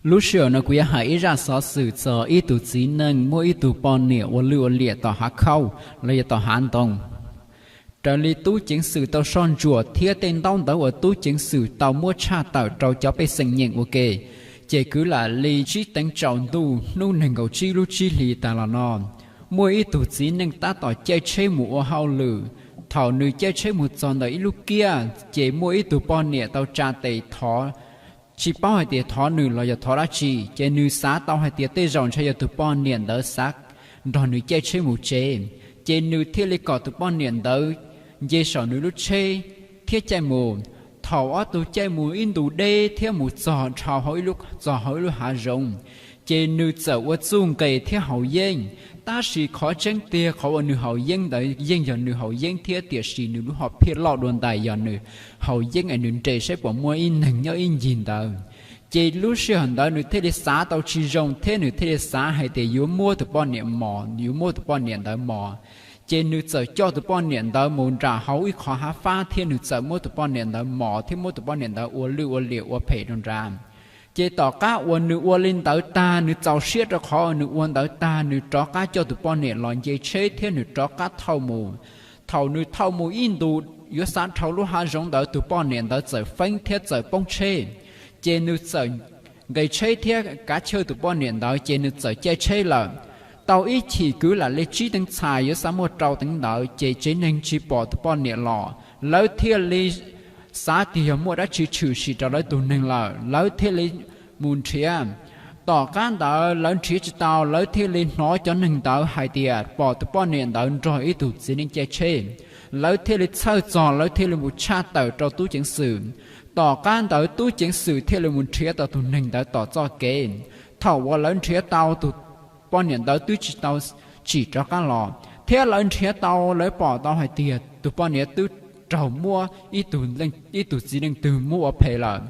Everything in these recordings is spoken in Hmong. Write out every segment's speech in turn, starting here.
Lub sij hawm no kuv yuav hais ib zaj xov xwm txog ib tug txiv neej muaj ib tug poj niam ua lwj ua liam tom hav khauj los yog tom hav ntoo. Raws li tub ceev xwm tau soj ntsuam thiab tej ntaub ntawv uas tub ceev xwm tau muab tshaj tawm rau cov pej xeem nyeem ua ke, ces kwv lam li tsib teev tsaus ntuj hnub nees nkaum tsib lub tsib hlis tas los no, muaj ib tug txiv neej tab tom caij tsheb mus ua hauj lwm. Thaum nws caij tsheb mus txog ntawm ib lub kiab, ces muaj ib tug poj niam tau tsa tes thov, tsis paub hais tias thov nws los yog thov dab tsi, ces nws xav tau hais tias tej zaum ntshai yog tus poj niam ntawd xav nrog nws caij tsheb mus tsev, ces nws thiaj li kom tus poj niam ntawd nce saum nws lub tsheb thiab caij mus. Thaum ob tug caij mus ib ntus deb thiab mus txog dhau hauv ib lub, txog hauv ib lub hav zoov, ces nws txawm ua txuj nqes thiab haus yeeb. Tab sis qhov tseeb tiag qhov uas nws haus yeeb ntawd yeej yog nws haus yeeb thiab, tiam sis nws lub hom phiaj loj dua ntais yog nws haus yeeb es nws nres saib puas muaj ib neeg nyob ib ncig ntawd. Ces lub sij hawm ntawd nws thiaj li xav tau tsis zoo thiab nws thiaj li xav hais tias yuav muab tus poj niam mos, yuav muab tus poj niam ntawd mos. Ces nws txawm coj tus poj niam ntawd mus nram hauv ib qhov hav fab thiab nws txawm muab tus poj niam ntawd mos thiab muab tus poj niam ntawd ua lwj ua liam ua phem rau nrad. Ces tom qab uas nws ua li ntawd tag, nws txaus siab rau qhov uas nws ua ntawd tag, nws rov qab coj tus poj niam los nce tsheb thiab nws rov qab thauj mus. Thaum nws thauj mus ib ntus yuav xav dhau lub hav zoov ntawd, tus poj niam ntawd txawm feeb thiab txawm poob tsheb. Ces nws txawm nqes tsheb thiab kav chawj tus poj niam ntawd, ces nws txawm caij tsheb lawm. Tau ib chim kwv lam li tsib teev txhais yuav xav muaj rau teev ntawd, ces tsev neeg tsis pom tus poj niam los, lawv thiaj li xav tias yog muaj dab tsi tshwm sim rau lawv tus neeg lawm, lawv thiaj li mus nrhiav. Tom qab ntawd lawv nrhiav tsis tau, lawv thiaj li hnov cov neeg ntawd hais tias pom tus poj niam ntawd nrog ib tug txiv neej caij tsheb. Lawv thiaj li txhawj txog, lawv thiaj li mus tshaj tawm rau tub ceev xwm. Tom qab ntawd tub ceev xwm thiaj li mus nrhiav tau tus neeg ntawd tom txoj kev. Thaum uas lawv nrhiav tau, tus poj niam ntawd twb tsis tau tsim rov qab los, thiab lawv nrhiav tau, lawv pom tau hais tias tus poj niam twb raug muab ib tug, ib tug txiv neej twg muab ua phem lawm.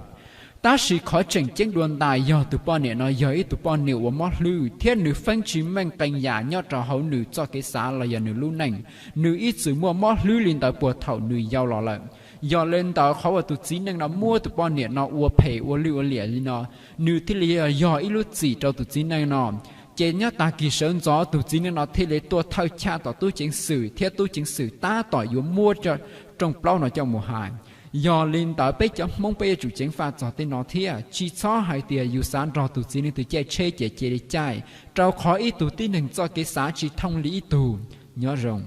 Tab sis qhov tseem ceeb dua ntais yog tus poj niam no yog ib tug poj niam uas mob hlwb thiab nws feeb tsis meej qee yam nyob rau hauv nws txoj kev xav los yog nws lub neej. Nws ib txwm muaj mob hlwb li ntawd puag thaum nws yau los lawm. Yog li ntawd qhov uas tus txiv neej no muab tus poj niam no ua phem ua lwj ua liam li no, nws thiaj li yog ib lub txim rau tus txiv neej no. Ces nyob tag kis sawv ntxov tus txiv neej no thiaj li tuaj thawj chaj tom tub ceev xwm thiab tub ceev xwm tab tom yuav muab rooj plaub no coj mus hais. Yog li ntawd peb cov Hmoob peb yuav tsum ceev faj txog tej no thiab, tsis txhob hais tias yus xav nrog tus txiv neej twg caij tsheb ces cia li caij, rau qhov ib tug tib neeg txoj kev xav tsis thooj li ib tug. Nyob zoo.